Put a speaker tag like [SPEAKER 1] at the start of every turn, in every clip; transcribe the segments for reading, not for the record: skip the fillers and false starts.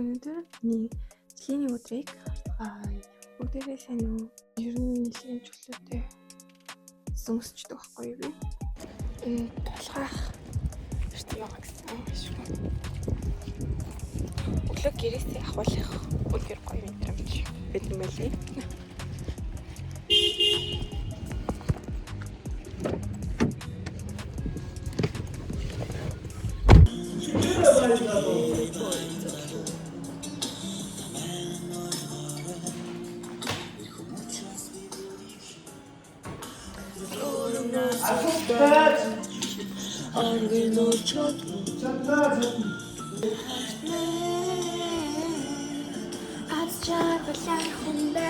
[SPEAKER 1] Өнөөдөр миний жилийн нэг өдрийг харцгаая. Бүгдээрээ сайн уу? Ер нь нэлийн чөлөөтэй сүнсчдэг байхгүй юу би? Энэ тулгаах эрт яваа гэсэн ашгүй. Өглөө гэрээсээ ахуулах үнэхээр гоё мэдрэмж байдаг юм байлээ. Аз жаргалаа хүмбэ.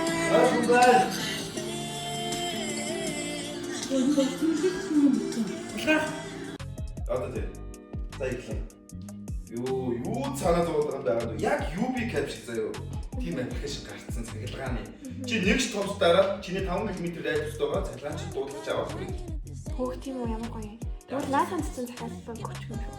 [SPEAKER 2] Одоо тий. За эхлэе. Юу цанаа зуудаг юм байгаад вэ? Яг UB cap шиг заяа. Тийм аппликейшн гарцсан цахилгааны. Чи нэг ч товч дараад чиний 5 км радиустай байгаа цахилгаан чи дуудаж авах хэрэг.
[SPEAKER 1] Хөөх тийм үү ямар гоё. Тэгвэл наасан цэцэн захиалсан өгчих юм шүү.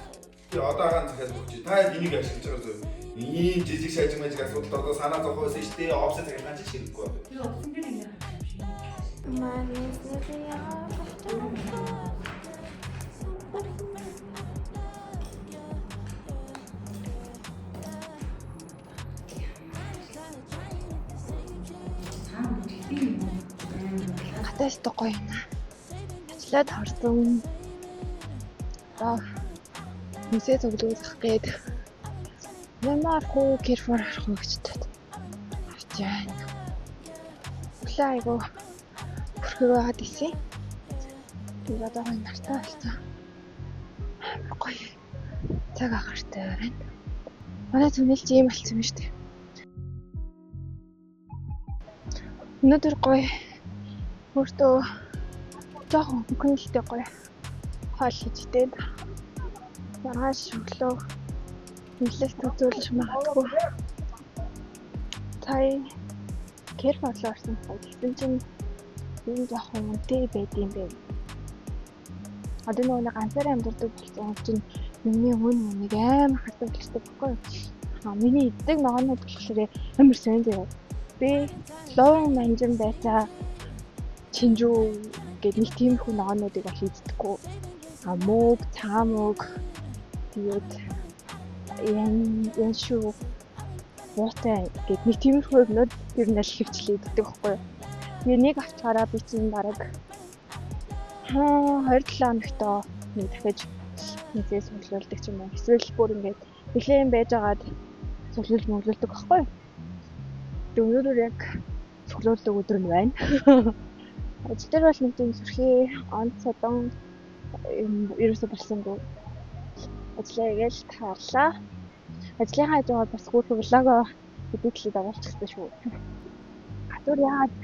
[SPEAKER 2] Тий одоо хаан захиалж өгч. Та яг энийг ашиглаж байгаа зөө. Ийм жижиг шажиг мажиг асуудалд одоо санаа зовох байсан шүү дээ. Офсет цахилгаан чи хэрэггүй байна.
[SPEAKER 3] Тэр утсан дээр ингэ харах юм шиг.
[SPEAKER 1] Манай нэрээ.
[SPEAKER 3] Цаана бүжигтэй юм уу?
[SPEAKER 1] Гадаас гоё юм аа. Ажиллаад хорсон. Одоо нүсээ цуглуулах гээд Нэмар хуу Carrefour харах уу гэж бодод авч байна. Өглөө айгу бүрхэг байгаад исэн. Тэгээд одоо гоё нартай болсон. Амар гоё цаг агартай байна. Манай түнэл чи ийм болсон юм шүү дээ. Өнөөдөр гоё өөртөө жоохон хөнгөлтэй гоё хоол хийж идээд маргааш өглөө нэглэлт үзүүлж магадгүй. Сая Carrefour руу орсон гэсэн чинь энэ жоохон үнэтэй байд юм байна. Одоо нөгөө нэг ганцаараа амьдардаг болсон хүн чинь юмны үн үнийг амар хардаг болчихдог байхгүй юу? А миний иддэг ногоонууд болохоор амар сонь заяа. Би луун манжин байцаа чинжүү гэд нэг тиймэрхүү ногоонуудыг бол иддэггүй. А мөг, цаамөг тэгээд ян шүү буутай гэд нэг тиймэрхүү юмнууд ер нь аль хөвчлээ иддэг байхгүй юу? Тэгээ нэг авчгаараа би чинь бараг 27 хоногтоо нэг дахиж нэгээс цуглуулдаг ч юм уу. Эсвэл бүр ингээд нэлээд байжгаад цуглуулж мөглүүлдэг байхгүй юу? Тэгээ өнөөдөр яг цуглуулдаг өдөр нь байна. Ажил дээр бол нэг тийм сүрхий онц содон юм ерөөсөө болсонгүй. Ажлаа игээл таарлаа. Ажлынхаа хажуугаар бас гүрх влогоо эдитлээд оруулчихсан шүү. Гадуур яагаад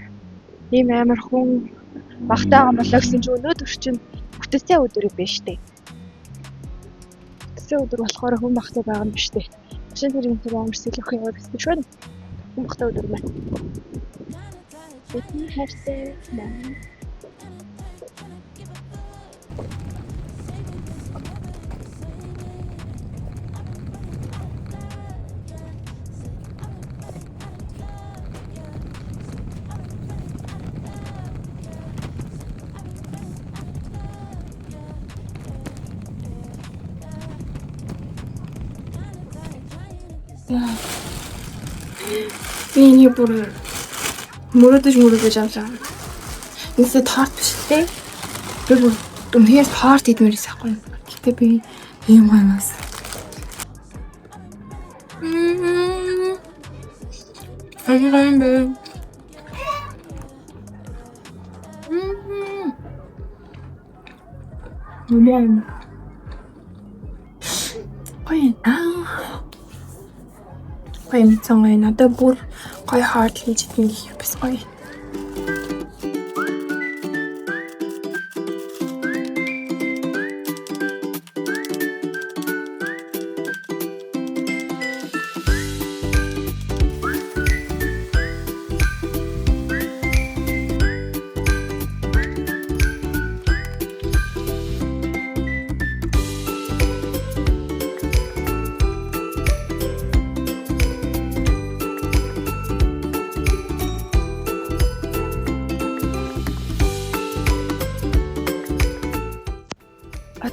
[SPEAKER 1] ийм амар хүн багтаа байгаа болоо гэсэн чинь өнөөдөр чинь бүтээсээ өдөр юм байна штэ. Бүтээсээ өдөр болохоор хүн багтаа байгаа юм биш үү? Машин тэр юм тэр амар сэлэх яваад гэсэн шөнө. Хүн багтаа өдөр байна. Бидний хайртай маань. Би энийг бүр мөрөөдөж авлаа. Энэсээ торт биш л дээ. Би бүр үнэхээр торт идмээр байсан байхгүй юу? Гэтэ би ийм гоё юм аас. Аян гоё юм бэ. Юм. Гоё аа. Гоё юм цонгой надад бүр гоё хоол хийж идэх гэх бас гоё.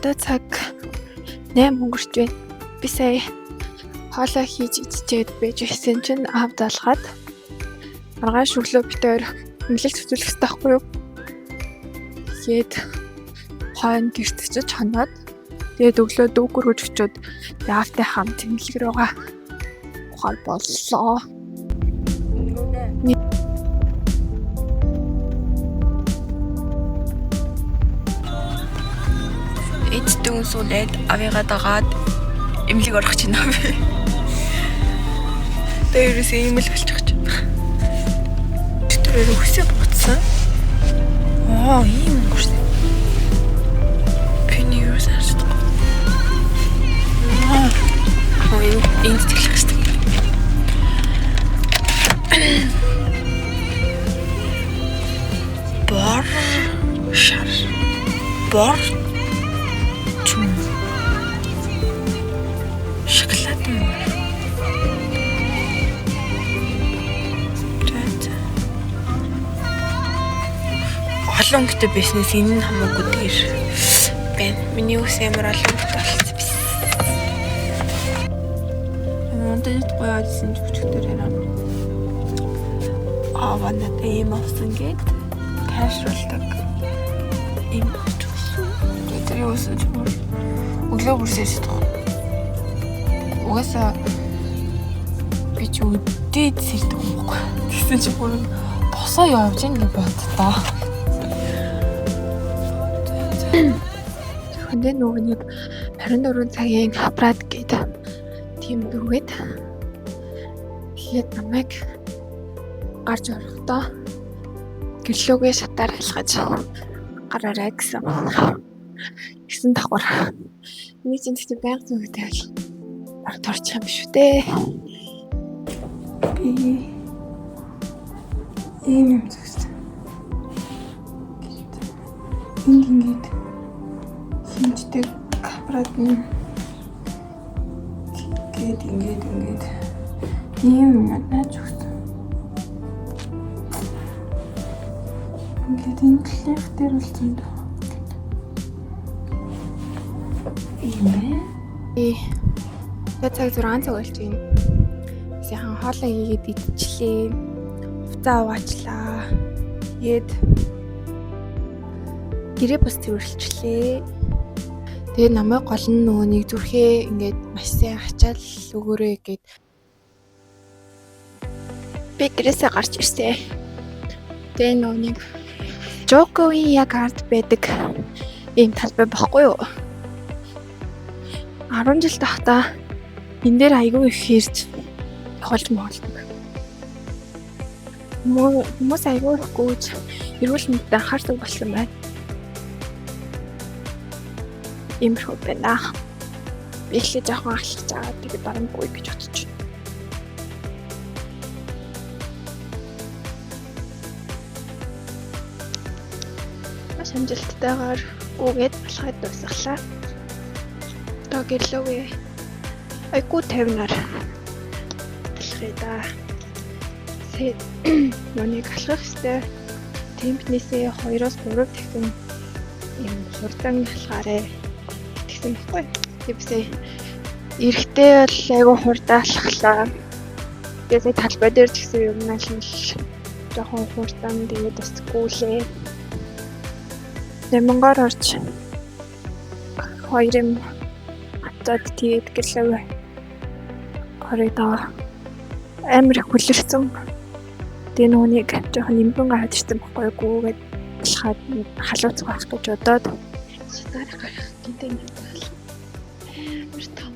[SPEAKER 1] Одоо цаг 8 өнгөрч байна. Би сая хоолой хийж идчихэд байж байсан чинь аав залгаад маргааш өглөө бид хоёр эмнэлэгт үзүүлэх хэрэгтэй байхгүй юу? Тэгээд хойно гэрт очиж хоноод тэгээд өглөө дүүгүр гэж өчөөд аавтай хамт эмнэлэг рүүгээ ухаар боллоо.
[SPEAKER 4] Эцтэй үнсүүлээд авигаа дагаад эмнэлэг орох чинь би. Тэгээ ерөөсөө ийм л болчих чинь. Тэр өсөө буцсан. Аа, ийм өнгөрсөн. Би нэг юу санаж чадахгүй. Аа, энд тэлэх хэрэгтэй. Бор шар. Бор чүм. Шоколад юм. За, за. Олон өнгөтэй байснаас энэ нь хамаагүй дээр байна. Миний үс ямар олон өнгөтэй болсон биш. Өнөөдөр гоё одсон ч өчигдөр яриа. Аа, надад ийм авсан гээд тайшруулдаг. Ийм авч өгсөн. Тэгээд тэр юусэн ч бүр өглөө бүр сэрсэж байгаа. Угаасаа би чи үдээд сэрдэг юм баггүй. Тэгсэн чи бүр босоо явж ийн гэж боддоо.
[SPEAKER 1] Зөвхөндөө нөгөө нэг 24 цагийн аппарат гэдэг тийм дүүгээд тэгээд намайг гарч орохдоо гэрлөөгөө шатаар алхаж гараарай гэсэн. Гэсэн давхар. Миний чинь тэгтээ байнга зүгтэй бол баг торчих юм шүү дээ.
[SPEAKER 4] Би ийм юм зүгсэн. Энд ингээд хинждэг аппарат нь гээд ингээд ингээд ийм юм нааж өгсөн. Ингээд энэ талынх дээр бол зөндөө. Ийм ээ.
[SPEAKER 1] Одоо цаг 6 цаг болж байна. Сайхан хоолоо хийгээд идчихлээ. Хуцаа угаачлаа. Тэгээд гэрээ бас цэвэрлэлчлээ. Тэгээ намайг гол нь нөгөө нэг зүрхээ ингээд маш сайн ачаал өгөөрэй гэд би гэрээсээ гарч ирсэн. Тэгээ нөгөө нэг Жоковын яг ард байдаг ийм талбай бохгүй юу? 10 жил тахдаа энэ дээр айгүй их хэрж тоглож моголдог. Хүмүүс айгүй их гүйж эрүүл мэндэд анхаардаг болсон байна. Иймэрхүү байна. Би эхлээ жоохон алхаж аваад тэгээд дараа нь гүйе гэж бодож байна. Маш амжилттайгаар гүйгээд алхаад дуусгалаа. Одоо гэрлөөгээ айгүй 50-аар алхая да. Нүг алхах ёстой. Темпнээсээ 2-3 дахин юм хурдан алхаарэ гэсэн баггүй. Тэгвсээ эрэхтэй бол айгүй хурдан алхлаа. Тэгээ сая талбай дээр ч гэсэн юм аль нь жоохон хурдан тэгээд бас гүйлээ. Нэмэнгээр орж хоёр юм хатаад тэгээд гэрлээ хоригдоо амар их хүлэрсэн. Тэгээ нүунийг жоохон нэмбэн гараад ирсэн байхгүй гүүгээд алхаад халууцах байх гэж бодоод шатаар гарах гэдэг юм бол амар том.